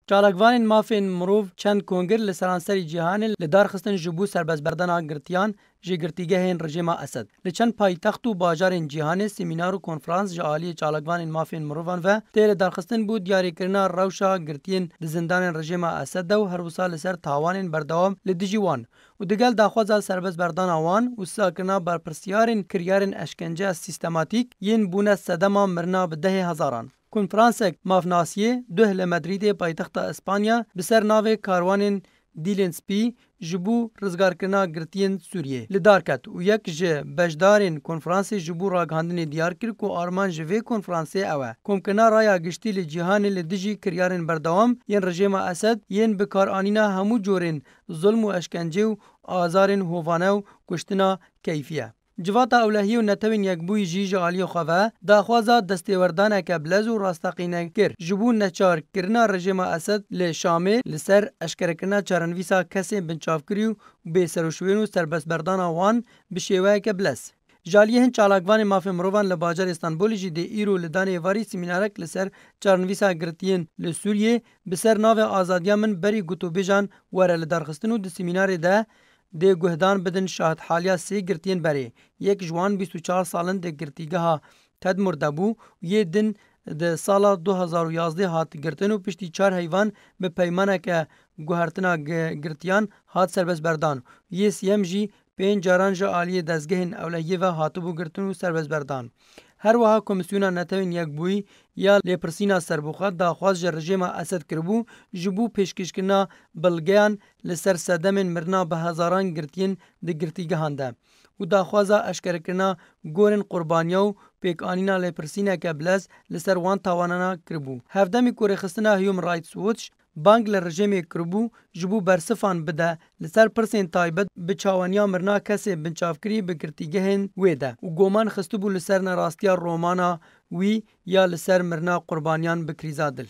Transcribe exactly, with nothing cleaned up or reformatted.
Çalakvanên mafên mirov çend kongir li seranserî cîhanê li dar xistin ji bo serbestberdana girtiyan ji girtîgehên rejêma Esed. Li çend paytext û bajarên cîhanê semînar û konferans ji aliyê çalakvanên mafên mirovan ve tê li darxistin bo diyarîkirina rewşa girtiyên di zindanên rejêma Esed de û her wisa li ser tawanên berdewam li dijî wan û digel daxwaza serbestberdana wan û sisakirina berpirsiyarên kiryarên eşkence sîstematîk yên bûne sedema mirina bi dehê hezaran. Konferansek mafnasiyê duh li Madrîdê paytexta Îspanya bi ser navê Karwanên Dîlên Spî ji bo rizgarkirina girtiyên Sûriyê li dar ket û yek ji beşdarên konferansê ji bo ragihandinê diyar kir ku armanc ji vê konferansê ew e, komkirina raya giştî li cîhanê li dijî kiryarên berdewam yên rejêma Esed yên bikaranîna hemû corên zulm û eşkencê û azarên hovane û kuştina keyfî ye. Civata Ewlehiyê û Netewên Yekbûyî jî ji aliyê xwe ve daxwaza destêwerdaneke bilez û rasteqîne kir ji bo neçarkirina rejêma Esed li Şamê li ser eşkerekirina çarenivîsa kesên binçavkirî û bêseroşwên û serbestberdana wan bi şêweyeke bilez. Ji aliyê hin çalakvanên mafên mirovan li bajarê Stenbolê jî dê îro li danê êvarî semînarek li ser çarenivîsa girtiyên li Sûriyê bi ser navê Azadiya Min berî gotûbêjan were lidarxistin û di semînarê de dê guhdan bidin şahidhaliya sê girtiyên berê. Yek ji wan bîst û çar sal in di girtîgeha Tedmur de bû û yê din di sala du hazar û yazdeh hat girtin û piştî çar heyvan bi peymaneke guhertina gi-, girtiyan hat serbestberdan. Yê siyem jî pênc caran ji aliyê dezgehên ewlehiyê ve hatibû girtin û serbestberdan. Her wiha Komîsyona Netewên Yekbûyî ya Lêpirsîna Serbixwe daxwaz ji rejêma Esed kiribû ji bo pêşkêşkirina bilgeyan li ser sedemên mirina bi hezaran girtiyên di girtîgehan de û daxwaza eşkerekirina gorên qurbaniya û pêkanîna lêpirsîneke bilez li ser wan tawanana kiribû. Hevdemî ku rêxistina Human Rights Watch bang li rejêmê kiribû ji bo bersifan bide li ser pirsên taybet bi çawaniya mirina kesê binçavkirî bi girtîgehên wê de û goman xistibû li ser nerastiya romana wî ya li ser mirina qurbaniyan bi krîza dil.